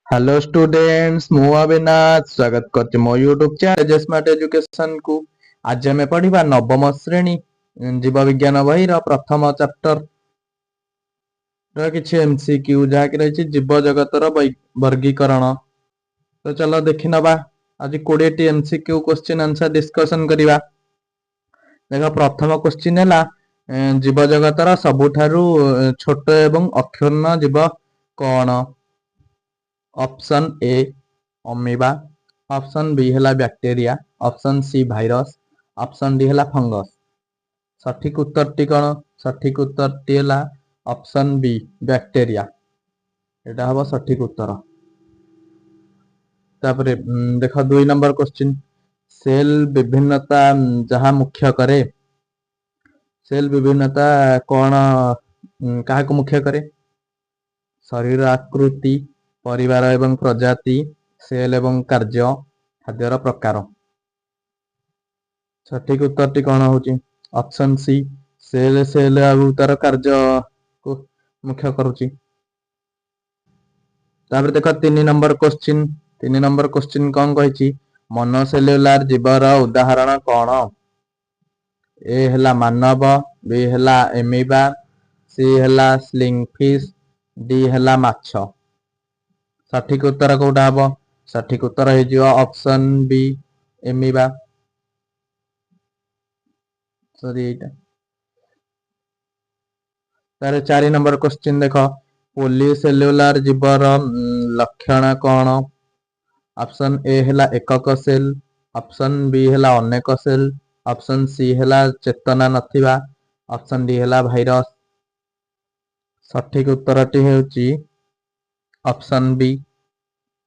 Hello students, ମୁଁ ଅବିନାଶ ସ୍ୱାଗତ କରୁଛି ମୋ ୟୁଟ୍ୟୁବ ଚ୍ୟାନେଲ ସ୍ମାର୍ଟ ଏଜୁକେସନ କୁ। ଆଜି ଆମେ ପଢିବା ନବମ ଶ୍ରେଣୀ ଜୀବ ବିଜ୍ଞାନ ବହିର ପ୍ରଥମ ଚାପ୍ଟର ର କିଛି ଏମସିକ୍ୟୁ, ଯାହାକି ରହିଛି ଜୀବ ଜଗତର ବର୍ଗୀକରଣ। ତ ଚାଲ ଦେଖିନବା। ଆଜି 20ଟି ଏମସିକ୍ୟୁ କ୍ୱେଶ୍ଚିନ୍ ଆନ୍ସର ଡିସ୍କସନ କରିବା। ଦେଖ, ପ୍ରଥମ କ୍ୱେଶ୍ଚିନ୍ ହେଲା, ଜୀବ ଜଗତର ସବୁଠାରୁ ଛୋଟ ଏବଂ ଅକ୍ଷୁଣ୍ଣ ଜୀବ କଣ? ଅପସନ ଏ ଅମିବା, ଅପସନ ବି ହେଲା bacteria, option C virus, option D ହେଲା ଫଙ୍ଗସ। ସଠିକ ଉତ୍ତରଟି କଣ? ସଠିକ ଉତ୍ତରଟି ହେଲା ଅପସନ ବି ବ୍ୟାକ୍ଟେରିଆ। ଏଇଟା ହବ ସଠିକ ଉତ୍ତର। ତାପରେ ଦେଖ, 2 ନମ୍ବର କ୍ୱେଶ୍ଚିନ୍, ସେଲ ବିଭିନ୍ନତା ଯାହା ମୁଖ୍ୟ କରେ। ସେଲ ବିଭିନ୍ନତା କଣ, କାହାକୁ ମୁଖ୍ୟ କରେ? ଶରୀର ଆକୃତି, ପରିବାର ଏବଂ ପ୍ରଜାତି, ସେଲ ଏବଂ କାର୍ଯ୍ୟ, ଖାଦ୍ୟର ପ୍ରକାର। ସଠିକ ଉତ୍ତରଟି କଣ ହଉଛି? ଅପସନ ସି, ସେଲ ସେଲ ଆଉ ତାର କାର୍ଯ୍ୟକୁ ମୁଖ୍ୟ କରୁଛି। ତାପରେ ଦେଖ, 3 ନମ୍ବର କ୍ୱେଶ୍ଚିନ୍। 3 ନମ୍ବର କ୍ୱେଶ୍ଚିନ୍ କଣ କହିଛି? ମନୋସେଲୁଲାର ଜୀବର ଉଦାହରଣ କଣ? ଏ ହେଲା ମାନବ, ବି ହେଲା ଏମିବା, ସି ହେଲା ସ୍ଲିଙ୍ଗ ଫିସ୍, ଡି ହେଲା ମାଛ। ସଠିକ ଉତ୍ତର କୋଉଟା ହବ? ସଠିକ ଉତ୍ତର ହେଇଯିବ ଅପସନ ବି ଏମିବା। ସରି, ଏଇଟା। ତାର 4 ନମ୍ବର କ୍ୱେଶ୍ଚିନ୍ ଦେଖ, ପୋଲିସେଲୁଲାର ଜୀବର ଲକ୍ଷଣ କଣ? ଅପସନ ଏ ହେଲା ଏକକ ସେଲ, ଅପସନ ବି ହେଲା ଅନେକ ସେଲ, ଅପସନ ସି ହେଲା ଚେତନା ନଥିବା, ଅପସନ ଡି ହେଲା ଭାଇରସ। ସଠିକ ଉତ୍ତରଟି ହେଉଛି ଅପସନ ବି,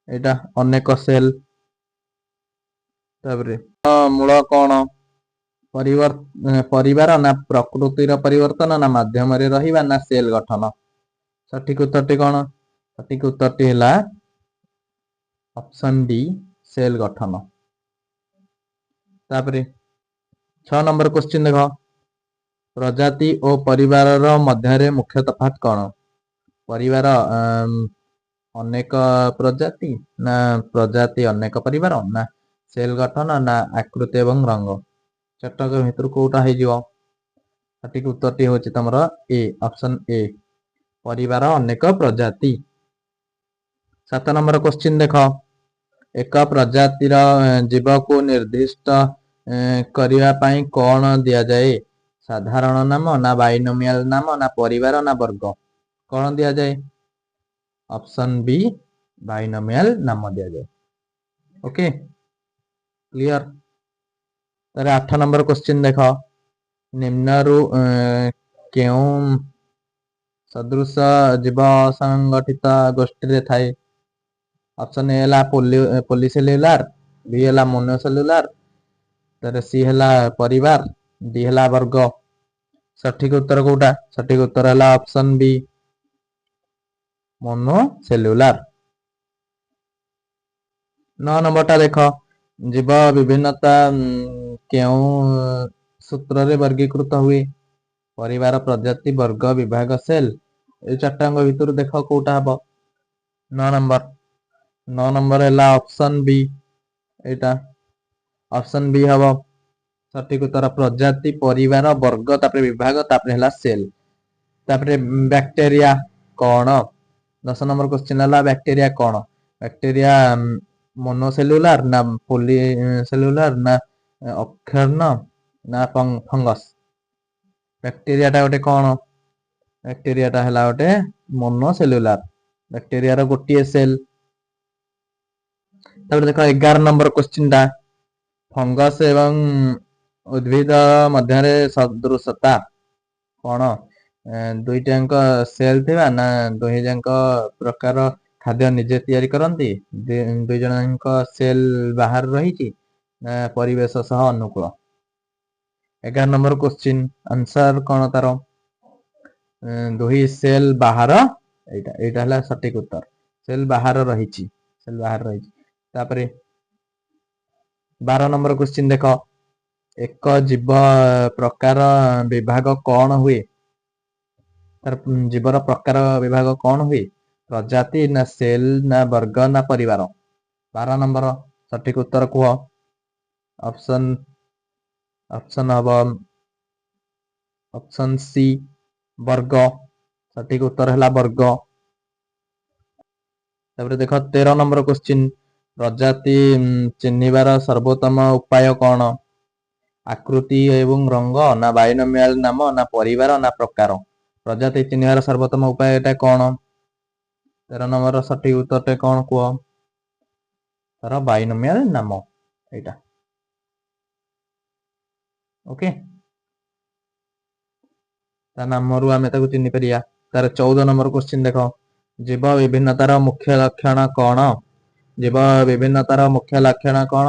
ଏଇଟା ଅନେକ ସେଲ। ତାପରେ ମୂଳ କଣ? ପରିବାର ନା ପ୍ରକୃତିର ପରିବର୍ତ୍ତନ ନା ମାଧ୍ୟମରେ ରହିବା ନା ସେଲ ଗଠନ। ସଠିକ ଉତ୍ତରଟି କଣ? ସଠିକ ଉତ୍ତରଟି ହେଲା ଅପସନ ଡି, ସେଲ ଗଠନ। ତାପରେ 6 ନମ୍ବର କ୍ୱେଶ୍ଚିନ୍ ଦେଖ, ପ୍ରଜାତି ଓ ପରିବାରର ମଧ୍ୟରେ ମୁଖ୍ୟ ତଫାତ କଣ? ପରିବାର ଅନେକ ପ୍ରଜାତି ନା ପ୍ରଜାତି ଅନେକ ପରିବାର ନା ସେଲ ଗଠନ ନା ଆକୃତି ଏବଂ ରଙ୍ଗ। ଚାରିଟାଙ୍କ ଭିତରୁ କୋଉଟା ହେଇଯିବ? ସଠିକ ଉତ୍ତରଟି ହଉଛି ତମର ଏ, ଅପସନ ଏ, ପରିବାର ଅନେକ ପ୍ରଜାତି। 7 ନମ୍ବର କ୍ୱେଶ୍ଚିନ୍ ଦେଖ, ଏକ ପ୍ରଜାତିର ଜୀବକୁ ନିର୍ଦ୍ଦିଷ୍ଟ କରିବା ପାଇଁ କଣ ଦିଆଯାଏ? ସାଧାରଣ ନାମ ନା ବାଇନୋମିଆଲ ନାମ ନା ପରିବାର ନା ବର୍ଗ? କଣ ଦିଆଯାଏ? ଅପସନ ବି, ବାଇନୋମିଆଲ ନାମ ଦିଆଯାଏ। Okay, clear. ତାର 8 ନମ୍ବର କ୍ୱେଶ୍ଚିନ୍ ଦେଖ, ନିମ୍ନରୁ କେଉଁ ସଦୃଶ ଜୀବ ଅସଂଗଠିତ ଗୋଷ୍ଠୀରେ ଥାଏ? ଅପସନ ଏ ହେଲା ପୋଲିସେଲୁଲାର, ବି ହେଲା ମୋନୋସେଲୁଲାର, ତାର ସି ହେଲା ପରିବାର, ଡି ହେଲା ବର୍ଗ। ସଠିକ ଉତ୍ତର କୋଉଟା? ସଠିକ ଉତ୍ତର ହେଲା ଅପସନ ବି, ମୋନୋସେଲୁଲାର। 9 ନମ୍ବରଟା ଦେଖ, ଜୀବ ବିଭିନ୍ନତା କେଉଁ ସୂତ୍ରରେ ବର୍ଗୀକୃତ ହୁଏ? ପରିବାର, ପ୍ରଜାତି, ବର୍ଗ, ବିଭାଗ, ସେଲ। ଏଇ ଚାରିଟାଙ୍କ ଭିତରୁ ଦେଖ କୋଉଟା ହବ। 9 ନମ୍ବର, 9 ନମ୍ବର ହେଲା ଅପସନ ବି। ଏଇଟା ଅପସନ ବି ହବ ସଠିକ ଉତ୍ତର। ପ୍ରଜାତି, ପରିବାର, ବର୍ଗ, ତାପରେ ବିଭାଗ, ତାପରେ ହେଲା ସେଲ। ତାପରେ ବ୍ୟାକ୍ଟେରିଆ କଣ? 10 ନମ୍ବର କ୍ୱେଶ୍ଚିନ୍ ହେଲା, ବ୍ୟାକ୍ଟେରିଆ କଣ? ବ୍ୟାକ୍ଟେରିଆ ମୋନୋସେଲୁଲାର ନା ପୋଲିସେଲୁଲାର ନା ଅକ୍ଷୁଣ୍ଣ ନା ଫଙ୍ଗସ? ବ୍ୟାକ୍ଟେରିଆଟା ଗୋଟେ କଣ? ବ୍ୟାକ୍ଟେରିଆଟା ହେଲା ଗୋଟେ ମୋନୋସେଲୁଲାର। ବ୍ୟାକ୍ଟେରିଆର ଗୋଟିଏ ସେଲ। ତାପରେ ଦେଖ, 11 ନମ୍ବର କ୍ୱେଶ୍ଚିନ୍ ଟା, ଫଙ୍ଗସ ଏବଂ ଉଦ୍ଭିଦ ମଧ୍ୟରେ ସଦୃଶତା କଣ? ଦୁଇଟାଙ୍କ ସେଲ ଥିବା ନା ଦୁହିଁ ଯାଙ୍କ ପ୍ରକାର ଖାଦ୍ୟ ନିଜେ ତିଆରି କରନ୍ତି, ଦୁଇ ଜଣଙ୍କ ସେଲ ବାହାରେ ରହିଛି ନା ପରିବେଶ ସହ ଅନୁକୂଳ? 11 ନମ୍ବର କ୍ୱେଶ୍ଚିନ୍ ଆନ୍ସର କଣ ତାର? ଦୁଇ ସେଲ ବାହାର। ଏଇଟା ହେଲା ସଠିକ ଉତ୍ତର। ସେଲ ବାହାର ରହିଛି, ସେଲ ବାହାର ରହିଛି। ତାପରେ 12 ନମ୍ବର କ୍ୱେଶ୍ଚିନ୍ ଦେଖ, ଏକ ଜୀବ ପ୍ରକାର ବିଭାଗ କଣ ହୁଏ? ତାର ଜୀବର ପ୍ରକାର ବିଭାଗ କଣ ହୁଏ? ପ୍ରଜାତି ନା ସେଲ୍ ନା ବର୍ଗ ନା ପରିବାର? 12 ନମ୍ବର ସଠିକ ଉତ୍ତର କୁହ। ଅପସନ ଅପସନ ହବ ଅପସନ ସି, ବର୍ଗ। ସଠିକ ଉତ୍ତର ହେଲା ବର୍ଗ। ତାପରେ ଦେଖ, 13 ନମ୍ବର କ୍ୱେଶ୍ଚିନ୍, ପ୍ରଜାତି ଚିହ୍ନିବାର ସର୍ବୋତ୍ତମ ଉପାୟ କଣ? ଆକୃତି ଏବଂ ରଙ୍ଗ ନା ବାଇନୋମିଆଲ ନାମ ନା ପରିବାର ନା ପ୍ରକାର? ପ୍ରଜାତି ଚିହ୍ନିବାର ସର୍ବୋତ୍ତମ ଉପାୟ ଏଟା କଣ? 13 ନମ୍ବର ସଠିକ ଉତ୍ତରଟା କଣ କୁହ। ତାର ବାଇନୋମିଆଲ ନାମ ଏଇଟା। ଓକେ, ତା ନାମରୁ ଆମେ ତାକୁ ଚିହ୍ନି ପାରିବା। ତାର 14 ନମ୍ବର କ୍ୱେଶ୍ଚିନ୍ ଦେଖ, ଜୀବ ବିଭିନ୍ନତାର ମୁଖ୍ୟ ଲକ୍ଷଣ କଣ? ଜୀବ ବିଭିନ୍ନତାର ମୁଖ୍ୟ ଲକ୍ଷଣ କଣ?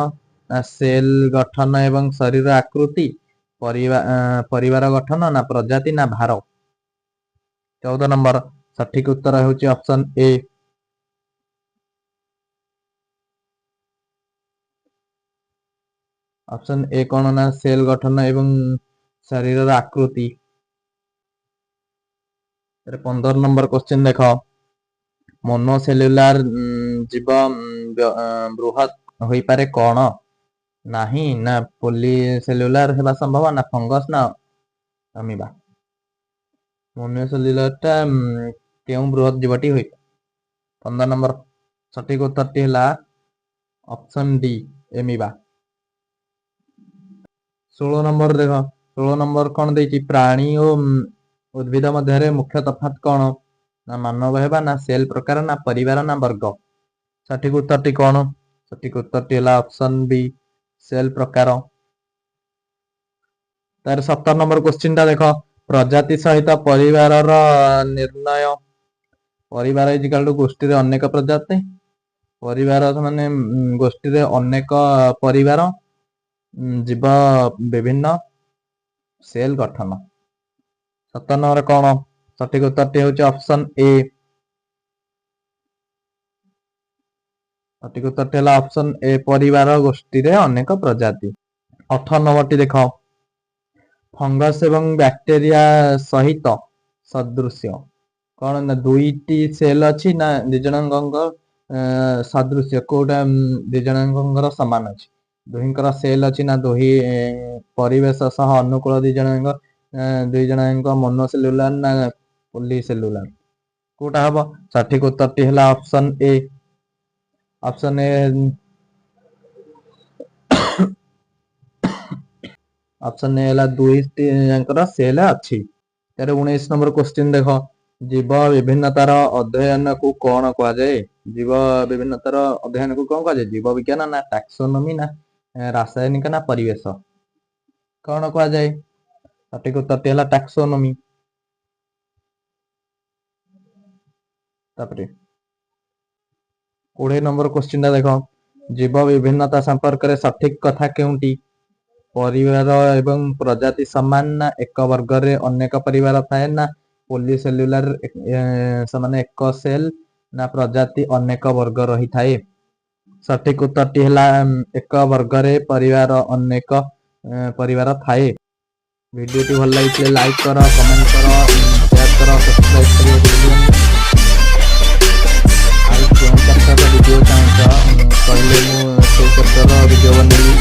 ନା ସେଲ୍ ଗଠନ ଏବଂ ଶରୀର ଆକୃତି, ପରିବାର ଗଠନ ନା ପ୍ରଜାତି ନା ଭାର? 14 ନମ୍ବର ସଠିକ ଉତ୍ତର ହେଉଛି ଅପସନ ଏ। ଅପସନ ଏ କଣ ନା ସେଲ୍ ଗଠନ ଏବଂ ଶରୀରର ଆକୃତି। 15 ନମ୍ବର କ୍ୱେଶ୍ଚିନ୍ ଦେଖ, ମୋନୋସେଲୁଲାର ଜୀବ ବୃହତ ହୋଇପାରେ କଣ ନାହିଁ, ନା ପୋଲିସେଲୁଲାର ହେବା ସମ୍ଭବ, ନା ଫଙ୍ଗସ ନା ଅମିବା? ମୋନୋସେଲୁଲାର ଟା କେଉଁ ବୃହତ ଜୀବଟି ହୋଇପାରେ? 15 ନମ୍ବର ସଠିକ ଉତ୍ତରଟି ହେଲା ଅପସନ ଡି, ଏମିବା। 16 ନମ୍ବର ଦେଖ, 16 ନମ୍ବର କଣ ଦେଇଛି? ପ୍ରାଣୀ ଓ ଉଦ୍ଭିଦ ମଧ୍ୟରେ ମୁଖ୍ୟ ତଫାତ କଣ? ନା ମାନବ ହେବା, ନା ସେଲ୍ ପ୍ରକାର, ନା ପରିବାର, ନା ବର୍ଗ? ସଠିକ ଉତ୍ତରଟି କଣ? ସଠିକ ଉତ୍ତରଟି ହେଲା ଅପସନ ବି, ସେଲ୍ ପ୍ରକାର। ତାର 17 ନମ୍ବର କ୍ୱେଶ୍ଚିନ୍ ଟା ଦେଖ, ପ୍ରଜାତି ସହିତ ପରିବାରର ନିର୍ଣ୍ଣୟ। ପରିବାର is equal two ଗୋଷ୍ଠୀରେ ଅନେକ ପ୍ରଜାତି, ପରିବାର ମାନେ ଗୋଷ୍ଠୀରେ ଅନେକ ପରିବାର, ଜୀବ ବିଭିନ୍ନ, ସେଲ୍ ଗଠନ। 17 ନମ୍ବର କଣ? ସଠିକ ଉତ୍ତରଟି ହେଉଛି ଅପସନ ଏ। ସଠିକ ଉତ୍ତରଟି ହେଲା ଅପସନ ଏ, ପରିବାର ଗୋଷ୍ଠୀରେ ଅନେକ ପ୍ରଜାତି। 18 ନମ୍ବରଟି ଦେଖ, ଫଙ୍ଗସ ଏବଂ ବ୍ୟାକ୍ଟେରିଆ ସହିତ ସଦୃଶ୍ୟ କଣ? ନା ଦୁଇଟି ସେଲ୍ ଅଛି, ନା ଦି ଜଣଙ୍କ ସଦୃଶ୍ୟ କୋଉଟା? ଦି ଜଣଙ୍କର ସମାନ ଅଛି, ଦୁହିଁଙ୍କର ସେଲ୍ ଅଛି, ନା ଦୁହି ପରିବେଶ ସହ ଅନୁକୂଳ ଦି ଜଣଙ୍କ, ଦୁଇ ଜଣଙ୍କ ମୋନୋସେଲୁଲାର ନା ପୋଲିସେଲୁଲାର? କୋଉଟା ହବ? ସଠିକ ଉତ୍ତରଟି ହେଲା option A. Option A, option A ହେଲା ଦୁଇଟି ଙ୍କର ସେଲ୍ ଅଛି। ତାର 19 ନମ୍ବର କ୍ୱେଶ୍ଚିନ୍ ଦେଖ, ଜୀବ ବିଭିନ୍ନତାର ଅଧ୍ୟୟନକୁ କଣ କୁହାଯାଏ? ଜୀବ ବିଭିନ୍ନତାର ଅଧ୍ୟୟନକୁ କଣ କୁହାଯାଏ? ଜୀବ ବିଜ୍ଞାନ ନା ଟାକ୍ସୋନୋମି ନା ରାସାୟନିକ ନା ପରିବେଶ? କଣ କୁହାଯାଏ? ସଠିକ ଉତ୍ତରଟି ହେଲା ଟାକ୍ସୋନୋମି। ତାପରେ 20 ନମ୍ବର କ୍ୱେଶ୍ଚିନ୍ ଟା ଦେଖ, ଜୀବ ବିଭିନ୍ନତା ସମ୍ପର୍କରେ ସଠିକ କଥା କେଉଁଟି? ପରିବାର ଏବଂ ପ୍ରଜାତି ସମାନ, ନା ଏକ ବର୍ଗରେ ଅନେକ ପରିବାର ଥାଏ, ନା ପୋଲିସେଲୁଲାର ସେମାନେ ଏକ ସେଲ୍, ନା ପ୍ରଜାତି ଅନେକ ବର୍ଗ ରହିଥାଏ? ସଠିକ ଉତ୍ତରଟି ହେଲା ଏକ ବର୍ଗରେ ପରିବାର ଅନେକ ପରିବାର ଥାଏ। ଭିଡ଼ିଓଟି ଭଲ ଲାଗିଥିଲେ ଲାଇକ୍ କର, କମେଣ୍ଟ କର, ସେୟାର କର, ସବସ୍କ୍ରାଇବ କରିବାକୁ ଭୁଲିବନି। ଆଉ କେଉଁ ଚାପ୍ଟରର ଭିଡ଼ିଓ ଚାହୁଁଛ କହିଲେ ମୁଁ ସେଇ ଚାପ୍ଟରର ଭିଡ଼ିଓ ବନେଇବି।